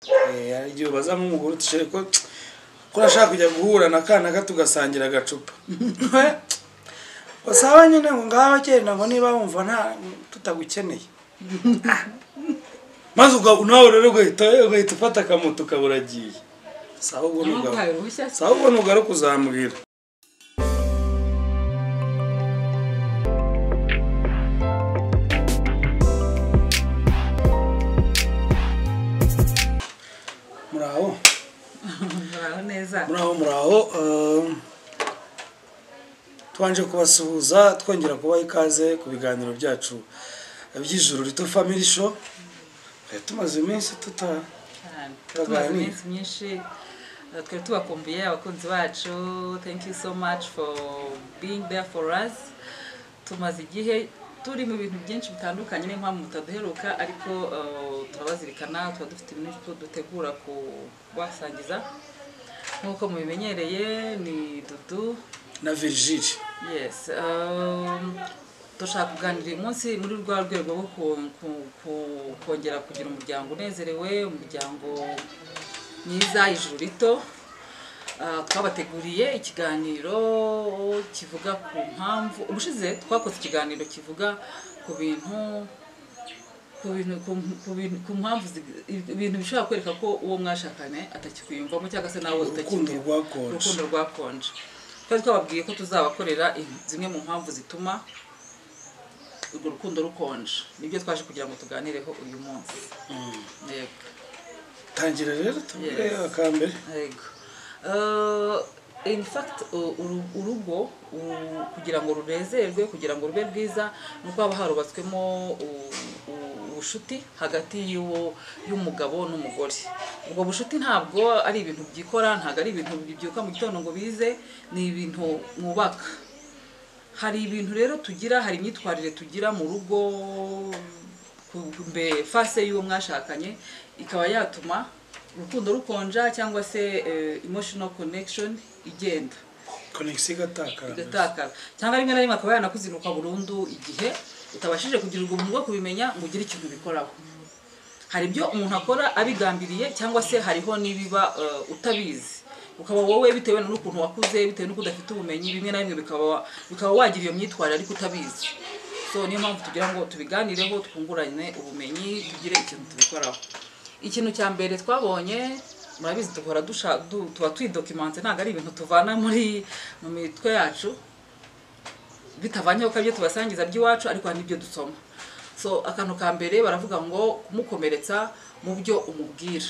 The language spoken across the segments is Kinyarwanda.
Hari igihe ubaza nk'umugore uti "Chérie, ko urashaka kujya guhura na kana tugasangira agacupa?" Basaba nyine ngo ngaho genda, ngo niba wumva nta tutagukeneye, maze nawe rero ugahita ufata akamoto ukaba uragiye. Sawa, ubwo Namuhaye uruhushya se? Sawa, ubwo nugaruka uzambwira. Muraho? Muraho neza. Muraho, muraho. Tubanje kubasuhuza, twongera kubaha ikaze ku biganiro byacu by'Ijuru Rito Family Show. Twari tumaze iminsi tuta Cyane. Turaganira. Tumaze iminsi myinshi, twari tubakumbuye abakunzi bacu. Thank you so much for being there for us. Tumaze igihe turi mu bintu byinshi bitandukanye, niyo mpamvu mutaduheruka, ariko turabazirikana, tuba dufite ibintu dutegura kubasangiza. Nk'uko mubimenyereye, ni Dudu na Virgile. Yes, dushaka kuganira uyu munsi muri rwa rwego rwo kongera kugira umuryango unezerewe, umuryango mwiza, Ijuru Rito. Twabateguriye ikiganiro kivuga ku mpamvu. Ubushize twakoze ikiganiro kivuga ku bintu ku mpamvu ibintu bishobora kwereka ko uwo mwashakanye atakikwiyumvamo cyangwa se nawe Urukundo utakikwiyumvamo. rwakonje. Urukundo rwakonje. Twari twababwiye ko tuzabakorera zimwe mu mpamvu zituma urwo rukundo rukonje. Nibyo twaje kugira ngo tuganireho uyu munsi. Yego. Tangira rero tubwire. Yes. Akambere. Yego. In fact, urugo kugira ngo runezerwe, kugira ngo rube rwiza, ni uko haba harubatswemo ubushuti hagati y'umugabo n'umugore. Ubwo bushuti ntabwo ari ibintu byikora, ntabwo ari ibintu bibyuka mu gitondo ngo bize, ni ibintu mwubaka. Hari ibintu rero tugira, hari imyitwarire tugira mu rugo mbe face y'uwo mwashakanye, ikaba yatuma urukundo rukonja cyangwa se emotional connection igenda. Connection igatakara. Igatakara, cyangwa rimwe na rimwe akaba yanakuzinuka burundu igihe utabashije kugira ubwo buntu bwo kubimenya ngo ugire ikintu ubikoraho. Hari ibyo umuntu akora abigambiriye, cyangwa se hariho n'ibiba utabizi, ukaba wowe bitewe n'ukuntu wakuze, bitewe n'uko udafite ubumenyi, bimwe na bimwe bikaba wagira iyo myitwarire ariko utabizi. So niyo mpamvu tugira ngo tubiganireho, twungurane ubumenyi, tugire ikintu tubikoraho. Ikintu cya mbere twabonye, murabizi duhora tuba twidocumente, ntabwo ari ibintu tuvana mu mitwe yacu, bitavanyeho ko aribyo tubasangiza by'iwacu, ariko hari n'ibyo dusoma. So akantu ka mbere baravuga ngo kumukomeretsa mu byo umubwira.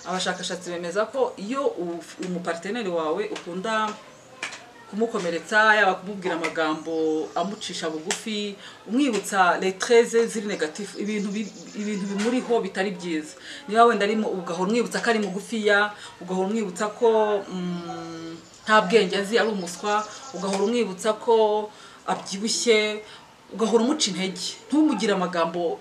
Abashakashatsi bemeza ko iyo umupartner wawe ukunda kumukomeretsa, yaba kumubwira amagambo amucisha bugufi, umwibutsa les traits ziri négatif, ibintu bimuriho bitari byiza, niba wenda arimo, ugahora umwibutsa ko ari mugufiya, ugahora umwibutsa ko nta bwenge azi, ari umuswa, ugahora umwibutsa ko abyibushye, ugahora umuca intege, ntumugire amagambo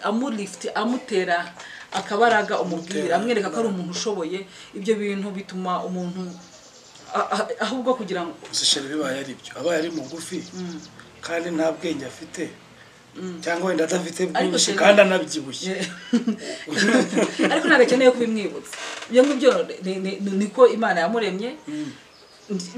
amulift, amutera akabaraga, umubwira, amwereka ko ari umuntu ushoboye, ibyo bintu bituma umuntu ahubwo kugira ngo Gusa chérie, bibaye ari byo, abaye ari mugufi kandi nta bwenge afite, cyangwa wenda adafite Ariko bwinshi chérie- kandi anabyibushye. Ariko ntabwo akeneye kubimwibutsa. Ibyo ngibyo niko Imana yamuremye.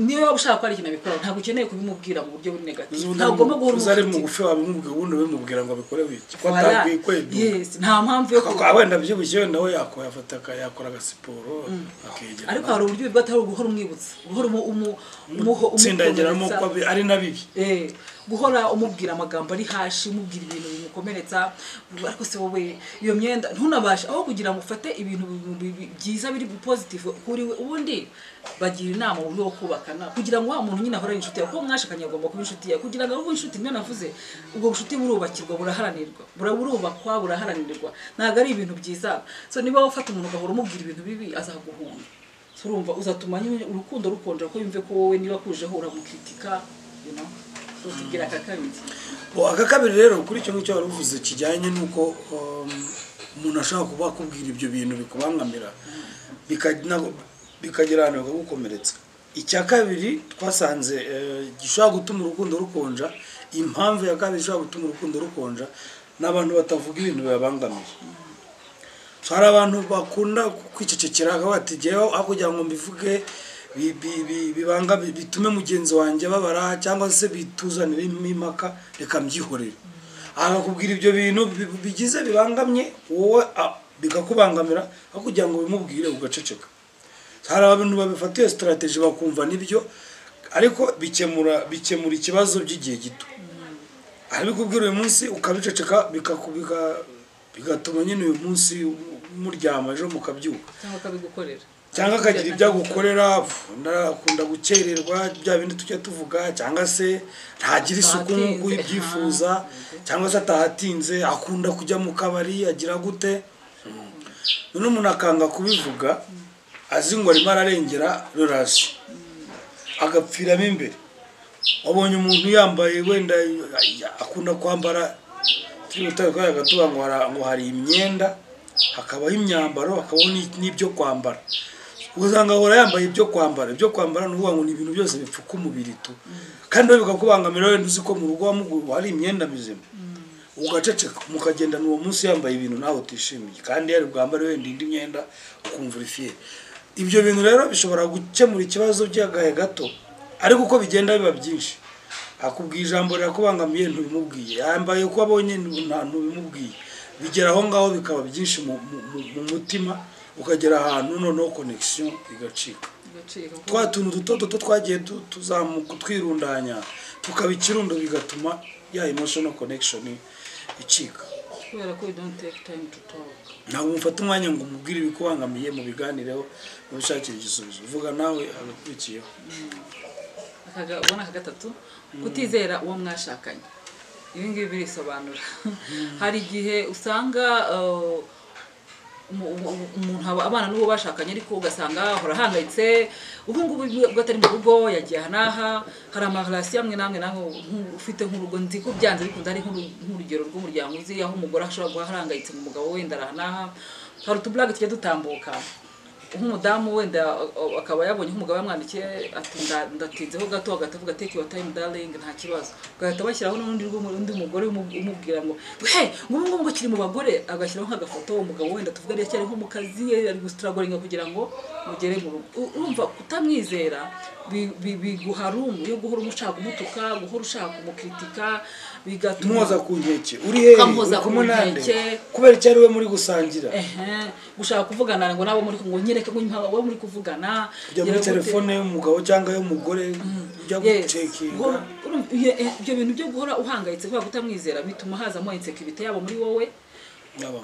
Niyo waba ushaka ko hari ikintu abikora, ntabwo ukeneye kubimubwira mu buryo buri négatif. Ntabwo ugomba guhora Uzi ari umucritique. mugufi, wabimubwira, ubundi ubimubwira ngo abikore wiki ko Voilà. atakwikwedura? Yes, nta mpamvu yo Wenda abyibushye, wenda we yakora, yakora agasiporo akegera. Ariko hari uburyo bwo atari uguhora umwibutsa, guhora utsindagiramo umukomeretsa. ko ari na bibi. Guhora umubwira amagambo ari hashi, umubwira ibintu bimukomeretsa. Ariko se wowe iyo myenda ntunabashe, aho kugira ngo ufate ibintu byiza biri positive kuri we. Ubundi bagira inama mu buryo bwo kubakana, kugira ngo wa muntu nyine ahore ari inshuti yawe, kuko mwashakanye agomba kuba inshuti yawe. Kugira ngo abe inshuti, niyo navuze, ubwo bucuti burubakirwa, buraharanirwa, burubakwa, buraharanirwa, ntabwo ari ibintu byiza. So niba ufata umuntu ugahora umubwira ibintu bibi, azaguhunga. So urumva uzatuma nyine urukundo rukonja, kuko yumve ko wowe niba kujeho uramucritiqua. So tubwira aka kabiri. Bo, aka kabiri rero, kuri icyo ngicyo wari uvuze kijyanye n'uko umuntu ashobora kuba akubwira ibyo bintu bikubangamira, bikagera ahantu bikagukomeretsa. Icya kabiri twasanze gishobora gutuma urukundo rukonja, impamvu ya kabiri ishobora gutuma urukundo rukonja, ni abantu batavuga ibintu bibabangamiye. So, hari abantu bakunda kwicecekera bati jyewe aho kugira ngo mbivuge bibanga bitume mugenzi wanjye ababara cyangwa se bituzanire impaka, reka mbyihorere. Akakubwira ibyo bintu bigize bibangamye wowe, bikakubangamira, aho kugira ngo ubimubwire ugaceceka. Hari abantu babifatiye strategy bakumva nibyo, ariko bikemura ikibazo by'igihe gito. Arabikubwira uyu munsi ukabiceceka, bigatuma nyine uyu munsi muryama, ejo mukabyuka. Cyangwa akabigukorera. Cyangwa akagira ibyo agukorera, akunda gukererwa, bya bindi tujya tuvuga, cyangwa se ntagira isuku nk'uko ubyifuza, cyangwa se atahatinze, akunda kujya mu kabari, agira gute. None umuntu akanga kubivuga azi ngo arimo ararengera relation, agapfiramo imbere. Wabonye umuntu yambaye, wenda akunda kwambara, turi gutaka tuba ngo hari imyenda, hakabaho imyambaro, hakabaho n'ibyo kwambara. Usanga ahora yambaye ibyo kwambara. Ibyo kwambara ni ukuvuga ngo ni ibintu byose bipfuka umubiri tu, kandi wowe bikakubangamira, wenda uzi ko mu rugo wamugura hari imyenda mizima, ugaceceka mukagendana uwo munsi yambaye ibintu nawe utishimiye, kandi yari bwambare wenda indi myenda ukumva uri fier. Ibyo bintu rero bishobora gukemura ikibazo by'agahe gato, ariko uko bigenda biba byinshi. Akubwiye ijambo rirakubangamiye ntubimubwiye, yambaye uko abonye ntubimubwiye, bigera aho ngaho bikaba byinshi mu mutima, ukagera ahantu noneho connection igacika. Twa tuntu duto duto twagiye tuzamuka twirundanya tukaba ikirundo, bigatuma ya emotional connection icika. Kubera ko you don't take time to talk. Ntabwo mufata umwanya ngo umubwire ibikubangamiye, mubiganireho, mubishakire igisubizo. Vuga nawe agakurikiyeho. Ubona aka gatatu, kutizera uwo mwashakanye. Ibi ngibi birisobanura. Hari igihe usanga umuntu abana n'uwo bashakanye, ariko ugasanga ahora ahangayitse, ubu ngubu ubwo atari mu rugo yagiye aha n'aha. Hari amarelasiyo amwe n'amwe naho ufite nk'urugo, nzi ko byanze bikunze ari nk'urugero rw'umuryango uzi aho umugore ashobora guhora ahangayitse ngo umugabo wenda araha n'aha. Hari utuburage tujya dutambuka, nk'umudamu wenda akaba yabonye nk'umugabo yamwandikiye ati ndatinzeho gato, agahita avuga take your time darling, nta kibazo. Ugahita bashyiraho n'undi undi mugore umubwira ngo he, ngo ubu ngubu ngo kiri mu bagore, agashyiraho nk'agafoto umugabo wenda tuvuga ari cyari nko mu kazi, ari gustragoringa kugira ngo mugere mu rugo. Urumva kutamwizera biguha room yo guhora umushaka umutuka, guhora ushaka umukritika, bigatuma muhoza ku nkeke, uri hehe, Ukamuhoza uri ku kumwe nande, nkeke. kubera icyo ari we muri gusangira. Gushaka kuvugana ngo nabo muri ngo nyereke ngo abo muri kuvugana, kujya muri telefone y'umugabo cyangwa y'umugore, ujya gucekinga. Ibyo bintu byo guhora uhangayitse kubera kutamwizera bituma hazamo insecurity yabo muri wowe.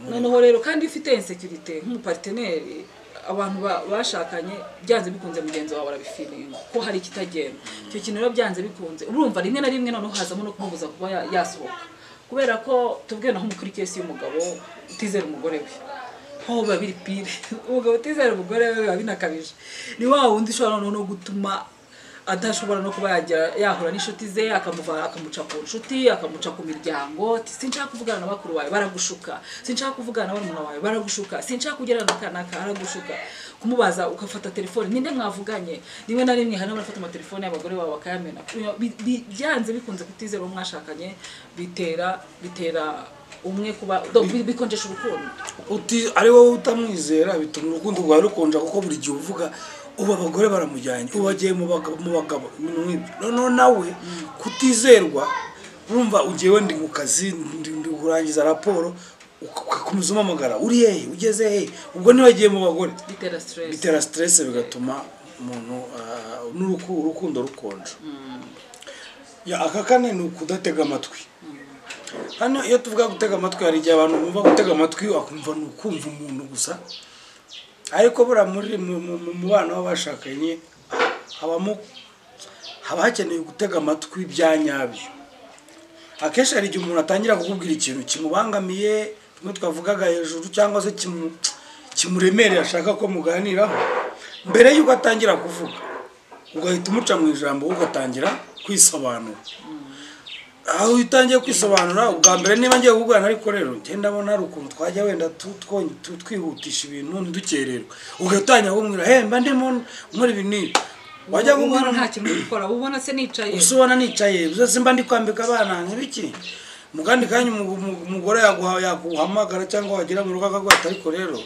Noneho rero kandi iyo ufite insecurity nk'umuparteneri, abantu bashakanye byanze bikunze mugenzi wawe arabifilinga ko hari ikitagenda. Icyo kintu rero byanze bikunze urumva rimwe na rimwe noneho hazamo no kumubuza kuba yasohoka, kubera ko tubwiye naho muri case y'umugabo utizera umugore we, ho biba biri pire. Umugabo utizera umugore we biba binakabije, ni wa wundi ushobora noneho no gutuma adashobora no kuba yahura n'inshuti ze, akamuca ku nshuti, akamuca ku miryango, ati sinshaka kuvugana na bakuru bawe baragushuka, sinshaka kuvugana na barumuna bawe baragushuka, sinshaka kugirana na kanaka aragushuka. Kumubaza ugafata telefone, ninde mwavuganye? Rimwe na rimwe hari n'abafata amatelefone y'abagore babo bakayamena. Byanze bikunze kutizera uwo mwashakanye bitera umwe kuba bikonjesha urukundo. Uti ari wowe utamwizera bituma urukundo rwawe rukonja, kuko buri gihe uvuga ubu abagore baramujyanye, ubu bagiye mu bagabo, ibintu nk'ibyo. Noneho nawe kutizerwa, urumva ugiye wenda mu kazi, ndi kurangiza raporo, ugakomeza umpamagara, uri hehe, ugeze hehe, ubwo niba agiye mu bagore. Bitera stress. Bitera stress, bigatuma umuntu urukundo rukonja. Aka kane ni ukudatega amatwi. Hano iyo tuvuga gutega amatwi, hari igihe abantu bumva gutega amatwi akumva ni ukumva umuntu gusa, ariko buriya muri mu mubano w'abashakanye haba hakenewe gutega amatwi bya nyabyo. Akenshi hari igihe umuntu atangira kukubwira ikintu kimubangamiye, tumwe twavugaga hejuru, cyangwa se kimuremereye ashaka ko muganiraho, mbere y'uko atangira kuvuga ugahita umuca mu ijambo, ugatangira kwisobanura. Aho utangiye kwisobanura ubwa mbere, niba ngiye kuvugana ariko rero njye ndabona hari ukuntu twajya wenda twihutisha ibintu ntidukererwe, ugatangira kumubwira he mba ndimo nkora ibi n'ibi, wajya Ubona nta kintu uri gukora, ubona se nicaye, ubona nicaye, uzi mba ndi kwambika abana nk'ibiki. Mu kandi kanya umugore yaguhamagara cyangwa wagera mu rugo akaguha ati ariko rero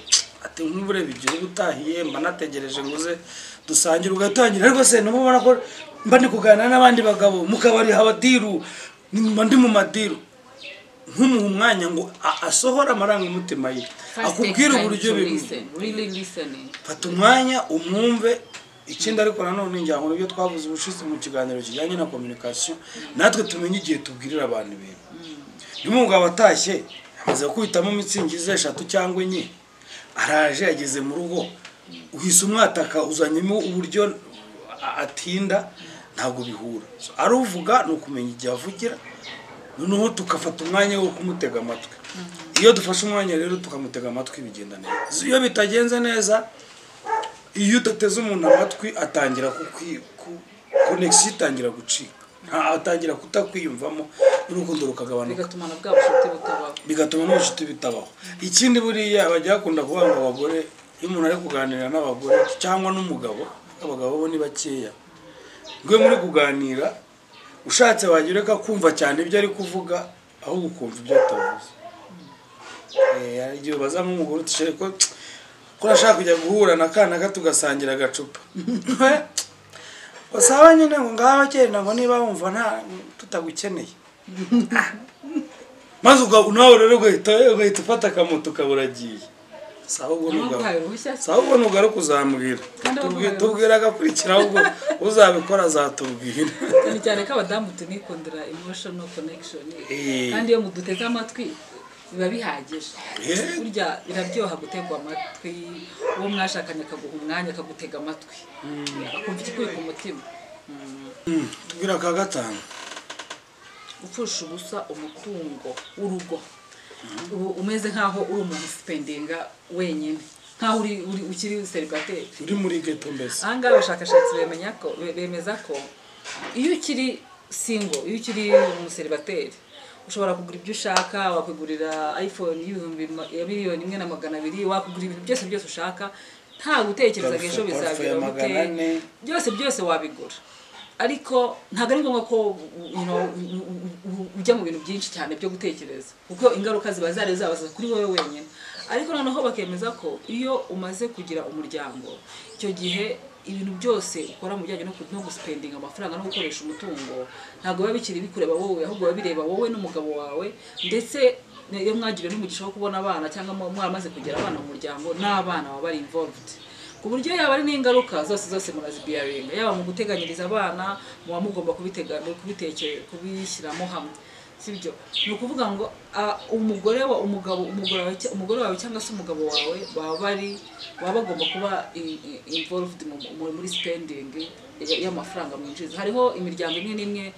ati nk'uburebe igihugu utahiye mba nategereje nguze dusangire, ugatangira ariko se numubona ko mba ndi kuganira n'abandi bagabo mu kabari haba diru, mba ndi mu madiru. Nk'umuha umwanya ngo asohore amarangamutima ye, akubwire uburyo bimeze. Fata umwanya umwumve. Ikindi ariko nanone ngira ngo nibyo twavuze ubushize mu kiganiro kijyanye na communication, natwe tumenye igihe tubwirira abantu ibintu. Niba umugabo atashye amaze kwitamo mitsingi ze 3 cyangwa 4, araje ageze mu rugo, uhise umwataka uzanyemo uburyo atinda, ntabwo bihura. So, aruvuga ni ukumenya igihe avugira, noneho tukafata umwanya wo kumutega amatwi. Iyo dufashe umwanya rero tukamutega amatwi bigenda neza. Iyo bitagenze neza, iyo udateze umuntu amatwi atangira connection itangira gucika, atangira kutakwiyumvamo, n'urukundo rukagabanuka, bigatuma na bwa bucuti butabaho, bigatuma n'ubucuti bitabaho. Ikindi buriya bajya bakunda kuvuga ngo abagore, iyo umuntu ari kuganira n'abagore cyangwa n'umugabo, abagabo bo ni bakeya, ngo muri kuganira ushatse wagira ureka kumva cyane ibyo ari kuvuga, ahubwo ukumva ibyo atavuze. Igihe ubaza nk'umugore uti ko urashaka kujya guhura na kana tugasangira agacupa, basaba nyine ngo ngaho kera ngo niba wumva nta tutagukeneye, maze nawe rero ugahita ufata akamoto ukaba uragiye. Sawa ubwo nugaruka uzambwira, tubwira agakurikira, ahubwo uzabikora azatubwira. Cyane cyane ko abadamu tunikundira emotional connection, kandi iyo muduteze amatwi biba bihagije. Burya biraryoha gutegwa amatwi, uwo mwashakanye akaguha umwanya akagutega amatwi, akumva ikikuri ku mutima. Tubwira ka gatanu, gupfusha ubusa umutungo w'urugo. Umeze nkaho uri umuntu spendinga wenyine, nkaho uri ukiri célibataire, uri muri ghetto mbese. Aha ngaha abashakashatsi bemeza ko iyo ukiri single, iyo ukiri umuseribateri, ushobora kugura ibyo ushaka, wakugurira iPhone ya 1,200,000, wakugura ibintu byose byose ushaka, nta gutekereza ejo bizagera gute, byose byose wabigura. Ariko ntabwo ari ngombwa ko ujya mu bintu byinshi cyane byo gutekereza, kuko ingaruka ziba zari zabaza kuri wowe wenyine. Ariko noneho bakemeza ko iyo umaze kugira umuryango, icyo gihe ibintu byose ukora mu bijyanye no guspendinga amafaranga no gukoresha umutungo ntabwo biba bikiri bikureba wowe, ahubwo biba bireba wowe n'umugabo wawe, ndetse iyo mwagiriwe n'umugisha wo kubona abana cyangwa mwaramaze kugira abana mu muryango, n'abana baba bari involved, ku buryo yaba ari n'ingaruka zose zose murazibiyaringa, yaba mu guteganyiriza abana muba mugomba kubishyiramo hamwe, sibyo? Ni ukuvuga ngo umugore wa umugabo umugore wawe cyangwa se umugabo wawe baba bagomba kuba involved muri spending y'amafaranga mwinjiza. Hariho imiryango imwe n'imwe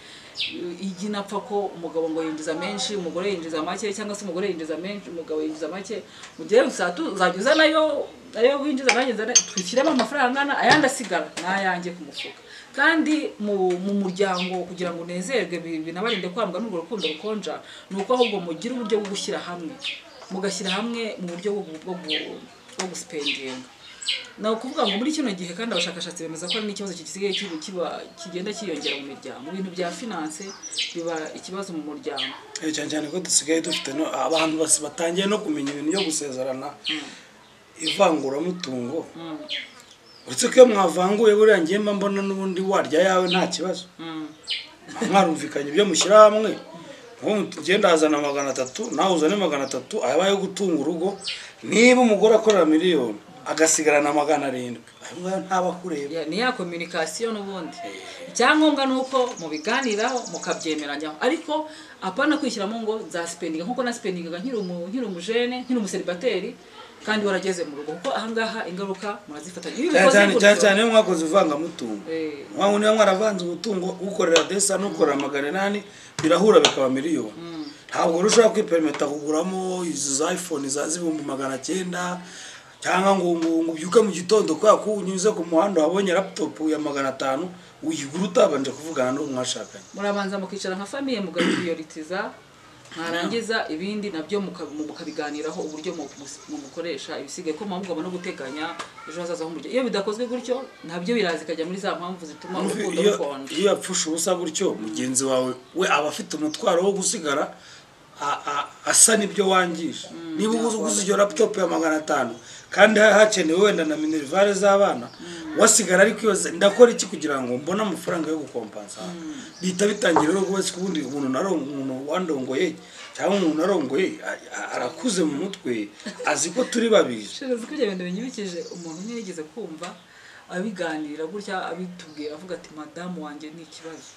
ijya inapfa ko umugabo ngo yinjiza menshi, umugore yinjiza make, cyangwa se umugore yinjiza menshi, umugabo yinjiza make. Mu gihe uzajya uzana ayo winjiza nanjye twishyiremo amafaranga angana, ayandi asigara n'ayanjye ku mufuka. Kandi mu muryango kugira ngo unezerwe binabarinde kwambwa n'urwo rukundo rukonja, ni uko ahubwo mugira uburyo bwo gushyira hamwe, mugashyira hamwe mu buryo bwo guspendinga. Na ukuvuga ngo muri kino gihe kandi abashakashatsi bemeza ko ari n'ikibazo gisigaye kigenda cyiyongera mu miryango, ibintu bya finance biba ikibazo mu muryango. Cyane cyane ko dusigaye dufite abantu batangiye no kumenya ibintu byo gusezerana ivanguramutungo. Uretse ko iyo mwavanguye buriya ngiye mba mbona n'ubundi warya yawe nta kibazo, mwarumvikanye ibyo mushyira hamwe, ngenda azana 300 nawe uzane 300, ayaba yo gutunga urugo. Niba umugore akorera miliyoni agasigarana 700, ayo ngayo ntaba kureba. Ni ya communication n'ubundi. Icyangombwa nuko mubiganiraho mukabyemeranyaho, ariko apana kwishyiramo ngo nzaspendinga nkuko naspendingaga nkiri umujene, nkiri umuseribateri, kandi warageze mu rugo, kuko ahangaha ingaruka murazifatanya. Cyane cyane iyo mwakoze ivangamutungo, mwangu niba mwaravanze umutungo ukorera desa n'ukorera 800 birahura bikaba miliyoni. Ntabwo urushobora kwipermeta kuguramo izi za iPhone za 900,000, cyangwa ngo ubyuke mu gitondo kubera ko unyuze ku muhanda wabonye laptop ya 500 uyigura utabanje kuvugana n'uwo mwashakanye. Murabanza mukicara nka famille mugaprioritiza, mwarangiza ibindi nabyo mukabiganiraho uburyo mumukoresha ibisigaye, ko mugomba no guteganya ejo hazaza h'umuryango. Iyo bidakozwe gutyo nabyo biraza ikajya muri za mpamvu zituma urukundo rukonja. Iyo yapfusha ubusa gutyo, mugenzi wawe we aba afite umutwaro wo gusigara asa n'ibyo wangije. Niba uguze iyo laptop ya 500 kandi hakenewe wenda na minerval z'abana, wasigara ari kwibaza ndakora iki kugira ngo mbone amafaranga yo gukompansa. Bita bitangira rero rwose kubundi umuntu narongo umuntu wandongoye cyangwa umuntu narongoye arakuze mu mutwe azi ko turi babiri. Shirazi ko ibyo bintu binyibikije umuntu umwe yigeze kumva abiganira gutya abitubwira avuga ati madamu wanjye ni ikibazo.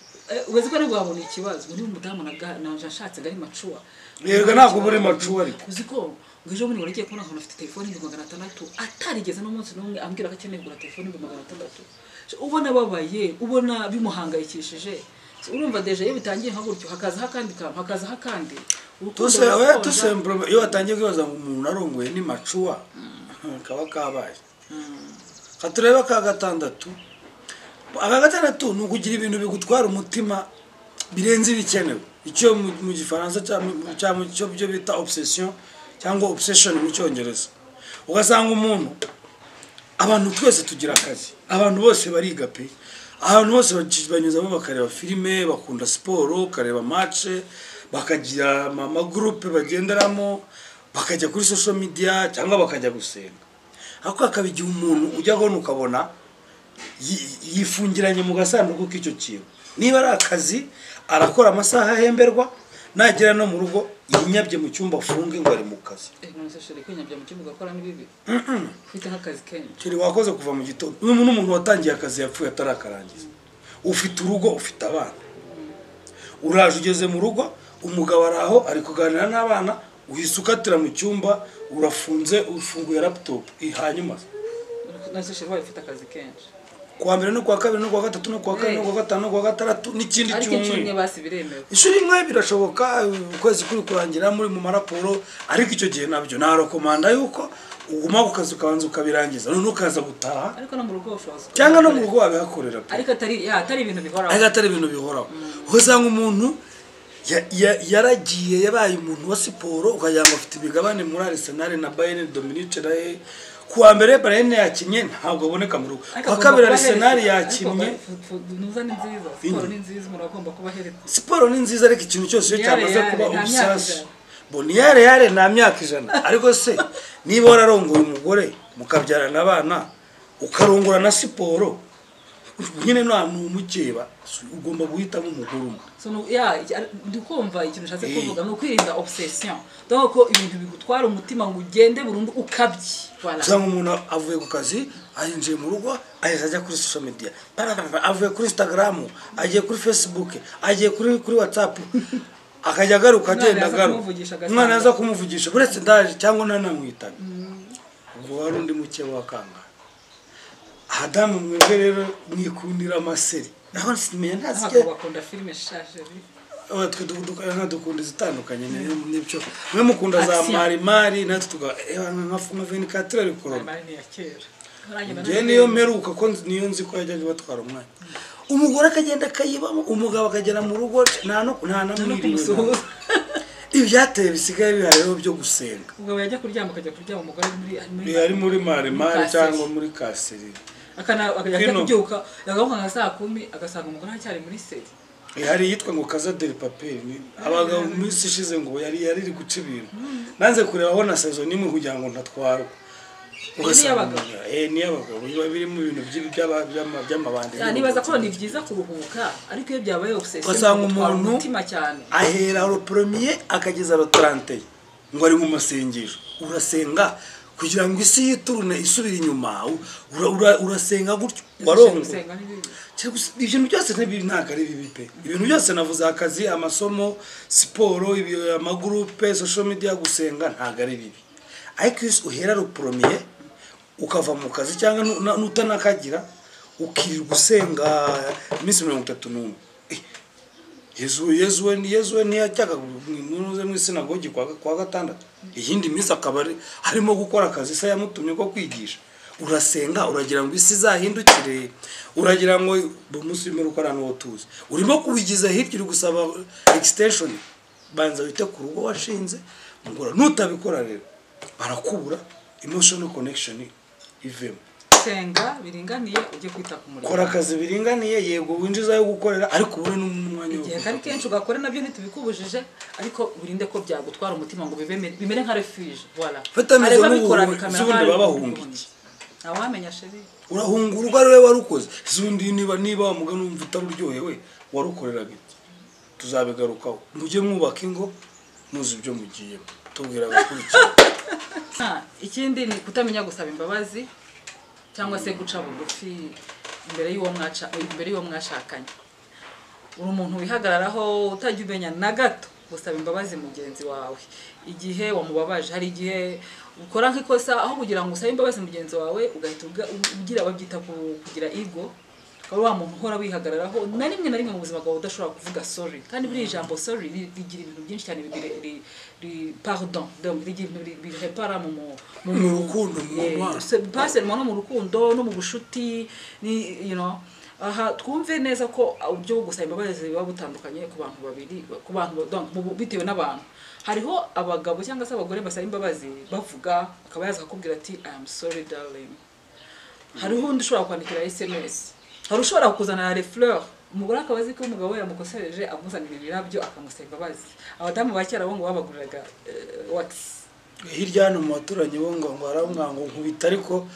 Ubaze ko nibwo wabona ikibazo muri umudamu naje ashatse gari macuwa. Yego ntabwo buri macuwa ariko uzi ko ngejo muri ngorigiye kubona ahantu afite telefone 600 atarigeze n'umunsi n'umwe ambwira ko akeneye kugura telefone 600. Ubona babaye, ubona bimuhangayikishije. Urumva deje iyo bitangiye nka gutyo hakaza hakandi kantu hakaza hakandi. Tuse iyo watangiye kwibaza ngo umuntu arongoye ni macuwa kaba kabaye. Katureba ka gatandatu. Aka gatandatu ni ukugira ibintu bigutwara umutima birenze ibikenewe. Icyo mu gifaransa cyangwa cyo byo bita obsession cyangwa obsession mu cyongereza. Ugasanga umuntu, abantu twese tugira akazi, abantu bose bariga pe, abantu bose banyuzamo bakareba filime, bakunda siporo, bakareba match, bakagira ama groupe bagenderamo, bakajya kuri social media cyangwa bakajya gusenga. Ariko akaba igihe umuntu ujya abona ukabona yifungiranye mu gasanduku k'icyo kintu. Niba ari akazi arakora amasaha ahemberwa, nagera no mu rugo yinyabye mu cyumba afunge ngo ari mu kazi. Kiri wakoze kuva mu gitondo. Uyu n'umuntu watangiye akazi yapfuye atarakarangiza. Ufite urugo, ufite abana. Uraje ugeze mu rugo, umugabo araho ari kuganira n'abana, uhise ukatira mu cyumba, urafunze, ufunguye laptop hanyuma. Ufite akazi kenshi. Kuwa mbere no kuwa kabiri no kuwa gatatu no kuwa kane no kuwa gatanu no kuwa gatandatu n'ikindi cyumweru. Basi biremewe. Ishuri imwe birashoboka ukwezi kuri kurangira muri mu maraporo, ariko icyo gihe nabyo narokomanda yuko uguma ku kazi ukabanza ukabirangiza none ukaza gutaha. Ariko no mu rugo ushobora. Cyangwa no mu rugo wabihakorera. Ariko atari ibintu bihoraho. Ariko atari ibintu bihoraho. Usanga umuntu yaragiye yabaye umuntu wa siporo ukagira ngo afite imigabane muri Arsenal na Bayern Dominique Rae. Kuwa mbere Bayern yakinye ntabwo aboneka mu rugo. Kuwa kabiri Arsenal yakinye. Nuza ni nziza, siporo ni nziza, umuntu agomba kuba healthy. Siporo ni nziza ariko ikintu cyose iyo cyamaze kuba obsession. Boniyare yare nta myaka 100. Ariko se niba wararongoye umugore mukabyarana abana ukarongora na siporo nyine nta numukeba ugomba guhitamo umugore umwe. So ya ndikumva ikintu ushatse kuvuga ni ukwirinda obsession. Donc ko ibintu bigutwara umutima ngo ugende burundu ukabye. Voilà. Usanga umuntu avuye ku kazi ayinjiye mu rugo aheza ajya kuri social media. Avuye kuri Instagram, agiye kuri Facebook, agiye kuri WhatsApp. Akajya agaruka agenda agaruka. Umwana aza kumuvugisha buretse ndaje cyangwa nanamwitabe. Ubwo wari undi mukeba wakanga. Adamu mwebwe rero mwikundira amaseri. Naho simenya ntazike bakunda filime shashe. Twe dukunda izitandukanye n'ibyo. Mwe mukunda za marimari natwe tuga nka 24 ari korona. Marimari ni ya kera. Nge niyo meruka ko niyo nzi ko yajyaga batwara umwanya. Umugore akagenda akayibamo, umugabo akagera mu rugo nta no namwiriwe. Ibyateye bisigaye bihari rero byo gusenga. Umugabo yajya kuryama akajya kuryama umugore muri ari muri marimari cyangwa muri kaseri. Akana akajya kubyuka yagaruka nka saa 10 agasanga umugore aracyari muri seri. Hari yitwa ngo Casa del Papel abagabo mu minsi ishize ngo yari iri guca ibintu. Nanze kureba aho na saison imwe kugira ngo ntatwarwa. Ni abagabo biba biri mu bintu by'amabandi. Nibaza ko ni byiza kuruhuka ariko iyo byabaye obsession usanga umuntu umutima cyane ahera ro premier akageza ro 30 ngo ari mu masengesho. Urasenga kugira ngo isi yiturune isubira inyuma, urasenga gutyo warongo. Ibintu byose ntabwo ari bibi pe. Ibintu byose navuze akazi, amasomo, siporo, amagroupe, social media, gusenga ntabwo ari bibi. Ariko iyo uhera ro premier ukava mu kazi cyangwa nutanakagira ukirirwa usenga iminsi 31. Yezu we ntiyajyaga muze mu isinagogi kwa gatandatu. Iyindi minsi akaba harimo gukora akazi se yamutumye ko kwigisha. Urasenga uragira ngo isi izahindukire, uragira ngo umunsi w'imperuka ari ahantu tuzi. Urimo kubigiza hirya uri gusaba extension, banza wite ku rugo washinze, nutabikora rero barakubura emotional connection ivemo. Senga biringaniye, ujye kwita ku muryango. Kora akazi biringaniye, yego winjiza ayo gukorera, ariko ubone n'umwanya wo Igihe kari kenshi ugakora nabyo ntitubikubujije, ariko urinde ko byagutwara umutima ngo bimere nka refuge. Voilà. Fata Hari ameze ababikora nk'ubu, bikamera z'ubundi nk'aho baba bahunga ari iki? Ntawamenya chéri. Urahunga urugo ari we warukoze. Zundi niba wa mugani wumva utaruryohewe, warukoreraga iki? Tuzabigarukaho. Mujye mwubaka ingo muzi ibyo mugiyemo. Tubwira abakurikira. Ikindi ni kutamenya gusaba imbabazi cyangwa se guca bugufi imbere y'uwo mwaca, imbere y'uwo mwashakanye. Uri umuntu wihagararaho, utajya umenya na gato gusaba imbabazi mugenzi wawe igihe wamubabaje. Hari igihe ukora nk'ikosa, aho kugira ngo usabe imbabazi mugenzi wawe ugahita ugira babyita kugira ego, ukaba wa muntu uhora wihagararaho, na rimwe na rimwe mu buzima bwawe udashobora kuvuga sorry. Kandi buriya ijambo sorry rigira ibintu byinshi cyane, pardon, donc rigira ibintu birepara mu Mu rukundo, mu mubano. Pas seulement no mu rukundo, no mu bushuti, ni aha twumve neza ko uburyo bwo gusaba imbabazi buba butandukanye ku bantu babiri, ku bantu, donc bitewe n'abantu. Hariho abagabo cyangwa se abagore basaba imbabazi bavuga, akaba yaza akakubwira ati "I am sorry darling". Hariho undi ushobora kwandikira SMS, hari ushobora kukuzanira les fleurs, umugore akaba azi ko umugabo we yamukosereje, amuzanira ibirabyo akamusaba imbabazi. Abadamu ba kera bo ngo babaguriraga wax. Hirya hano mu baturanyi bo ngo aramwanga ngo nkubita, ariko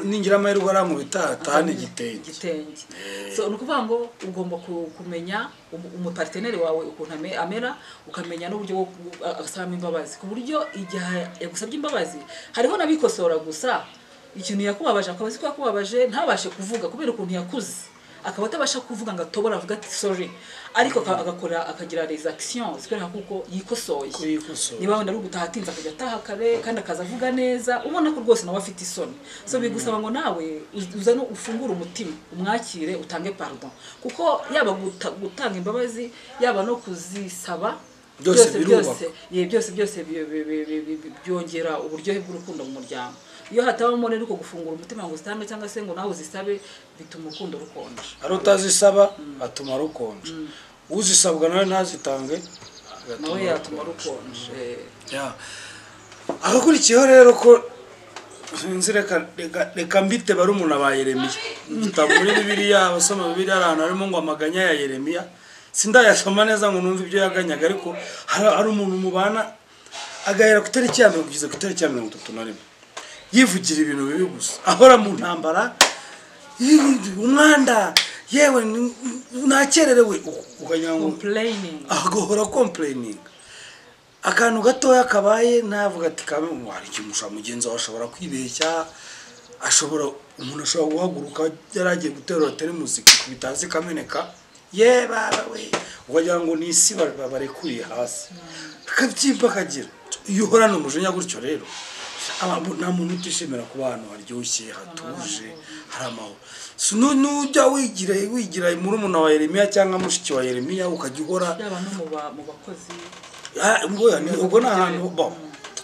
ningira amahirwe arankubita atahana igitenge. Igitenge. So ni ukuvuga ngo ugomba kumenya umupartenaire wawe ukuntu amera, ukamenya n'uburyo bwo asabamo imbabazi, ku buryo igihe yagusabye imbabazi, hariho n'abikosora gusa, ikintu yakubabaje akaba azi ko yakubabaje, ntabashe kuvuga kubera ukuntu yakuze, akaba atabasha kuvuga ngo atobora avuga ati "sorry", ariko agakora, akagira les actions zikwereka kuko yikosoye. Ko yikosoye. Niba wenda ari ugutaha atinze, akajya ataha kare kandi akaza avuga neza, ubona ko rwose nawe afite isoni. So bigusaba ngo nawe uzane ufungure umutima, umwakire, utange pardon, kuko yaba gutanga imbabazi, yaba no kuzisaba, Byose birubaka. Byose, byose byongera uburyohe bw'urukundo mu muryango. Iyo hatabamo rero uko gufungura umutima ngo uzitange cyangwa se ngo nawe uzisabe, bituma urukundo rukonja. Ari utazisaba atuma rukonja, uzisabwa nawe ntazitange agatuma Nawe yatuma rukonja. rukonja. Ya. Agakurikiyeho rero, ko sinzi, reka mbite barumuna ba Yeremiya. Mu gitabo muri Bibiliya, abasoma Bibiliya, hari ahantu harimo ngo amaganya ya Yeremiya. Sindayasoma neza ngo numve ibyo yaganyaga, ariko hari umuntu mubana agahera ku itariki ya 1 kugeza ku itariki ya 31 yivugira ibintu bibi gusa, ahora mu ntambara, umwanda, yewe nakererewe, ukagira ngo Complaining. Agahora complaining. Akantu gatoya kabaye navuga ati kabe hari ikintu ushobora, mugenzi wawe ashobora kwibeshya, ashobora, umuntu ashobora guhaguruka yari agiye guterura teremusi ikikubita hasi ikameneka, ye baba we, ukagira ngo ni isi barekuriye hasi, akabyimba akagira. Iyo uhorana umujinya gutyo rero, nta muntu utishimira kuba ahantu haryoshye, hatuje, hari amahoro. So, nujya wigira murumuna wa Yeremiya cyangwa mushiki wa Yeremiya, ukajya uhora Yaba no mu bakozi. Ah, ubwo ni ahantu bo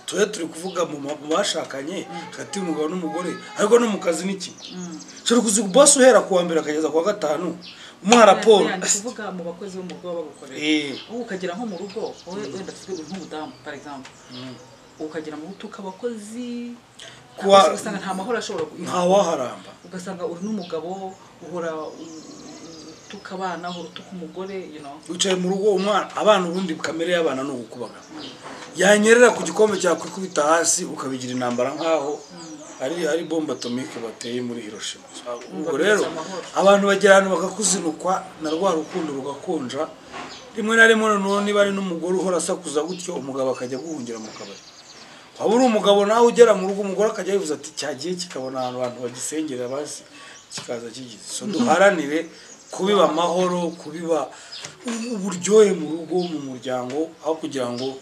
tube turi kuvuga mu bashakanye, hagati y'umugabo n'umugore, ariko no mu kazi ni kimwe. Ushobora kuzi boss uhera ku wa mbere akageza ku wa gatanu umuha raporo. Oya, ndi kuvuga mu bakozi bo mu rugo baba bagukorera. Wowe ukagera nko mu rugo, wowe wenda tuvuge uri nk'umudamu par exemple, ukagera mu rugo abakozi ugasanga nta mahoro ashobora Ntawaharamba. Ugasanga uri n'umugabo uhora utuka abana, uhora utuka umugore. Wicaye mu rugo, umwana, abana, ubundi kamere y'abana ni ugukubagana. Yanyerera ku gikombe cyakwikubita hasi ukabigira intambara nk'aho ari bombe atomique bateye muri Hiroshima. Ubwo rero Amahoro. abantu bagera ahantu bakakuzinukwa na rwa rukundo rugakonja. Rimwe na rimwe noneho niba ari n'umugore uhora asakuza gutyo, umugabo akajya guhungira mu kabari. Waba uri umugabo nawe ugera mu rugo, umugore akajya yivuza ati cyagiye kikabona ahantu abantu bagisengera basi kikaza kigize. So duharanire kubiba amahoro, kubiba uburyohe mu rugo, mu muryango, aho kugira ngo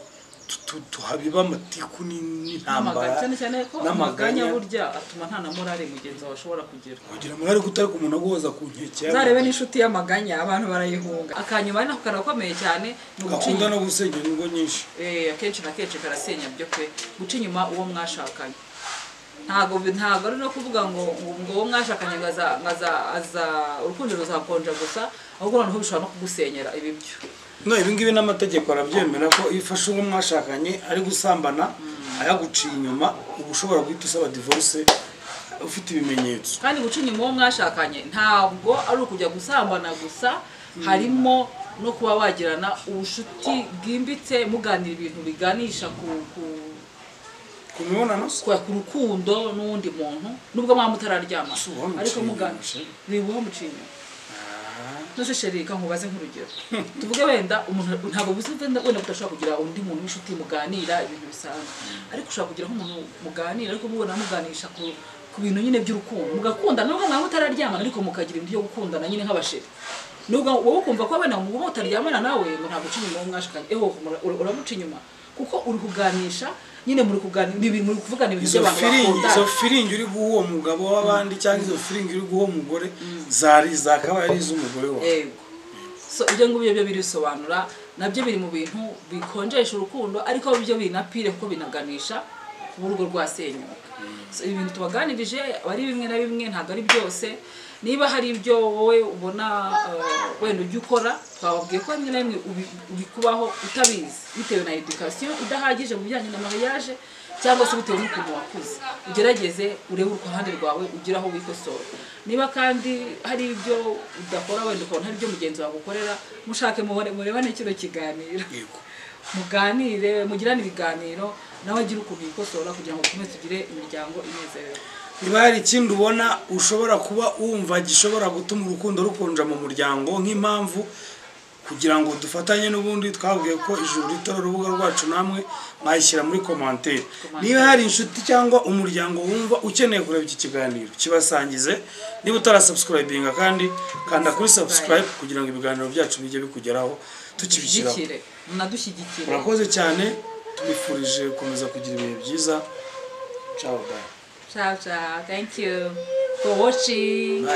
tuhabibe amatiku n'intambara. Cyane cyane ko N'amaganya. amaganya burya atuma nta na morale mugenzi wawe ashobora kugira. Kugira morale kutari ku muntu aguhoza ku nkeke. Uzarebe n'inshuti y'amaganya abantu barayihunga. Akanyuma ari nako karakomeye cyane ni uguca Gakunda inyuma. no gusenya ingo nyinshi. Akenshi na kenshi karasenya byo pe. Guca inyuma uwo mwashakanye, ntabwo ari no kuvuga ngo uwo mwashakanye ngo aza urukundo ruzakonja gusa, ahubwo noneho bishobora no kugusenyera ibi byo. No ibi ngibi n'amategeko arabyemera ko iyo ufashe uwo mwashakanye ari gusambana, ayaguciye inyuma, uba ushobora guhita usaba divorce. ufite ibimenyetso. Kandi guca inyuma uwo mwashakanye ntabwo ari ukujya gusambana gusa, harimo no kuba wagirana ubushuti bwimbitse, muganira ibintu biganisha ku mibonano, ku rukundo n'uwundi muntu, nubwo mwaba mutararyama, ariko muganira bibuha muca inyuma. Nose chéri, reka nkubaze nk'urugero, tuvuge wenda umuntu ntabwo bivuze wenda udashobora kugira undi muntu w'inshuti muganira ibintu bisanzwe, ariko ushobora kugira nk'umuntu muganira ariko mubona muganisha ku bintu nyine by'urukundo, mugakundana nubwo mwaba mutararyamana, ariko mukagira ibintu byo gukundana nyine nk'abasheri. Nubwo wowe ukumva ko wenda muba mutaryamana nawe ngo ntabwo uca inyuma uwo mwashakanye, eho uramuca inyuma kuko uri kuganisha nyine, muri kuganira, muri kuvugana ibintu by'abantu bakundana. Izo feeling uri guha uwo mugabo w'abandi cyangwa izo feeling uri guha uwo mugore zari zakabaye ari iz'umugore wawe. Yego. So ibyo ngibyo byo birisobanura, nabyo biri mu bintu bikonjesha urukundo, ariko byo binapire kuko binaganisha ku rugo rwasenyuka. So ibintu tubaganirije ari bimwe na bimwe, ntabwo ari byose. Niba hari ibyo wowe ubona wenda ujya ukora, twababwiye ko rimwe na rimwe ubikubaho utabizi, bitewe na education idahagije mu bijyanye na mariage, cyangwa se bitewe n'ukuntu wakuze. Ugerageze urebe uruhande rwawe, ugire aho wikosora. Niba kandi hari ibyo udakora wenda ukabona hari ibyo mugenzi wawe ukorera, mushake murebane kino kiganiro, muganire, mugirane ibiganiro, nawe agire ukuntu yikosora kugira ngo dukomeze tugire imiryango inezerewe. Niba hari ikindi ubona ushobora kuba wumva gishobora gutuma urukundo rukonja mu muryango, nk'impamvu kugira ngo dufatanye n'ubundi twabwiye ko Ijuru Rito urubuga rwacu, namwe mwayishyira muri commentaire. Niba hari inshuti cyangwa umuryango wumva ukeneye kureba iki kiganiro, kibasangize. Niba utarasubscribinga kandi kanda kuri subscribe kugira ngo ibiganiro byacu bijye bikugeraho tukibishyiraho. Munadushyigikire. Murakoze cyane, tubifurije gukomeza kugira ibihe byiza. Ciao, bye. Ciao, ciao. Thank you for watching. Bye.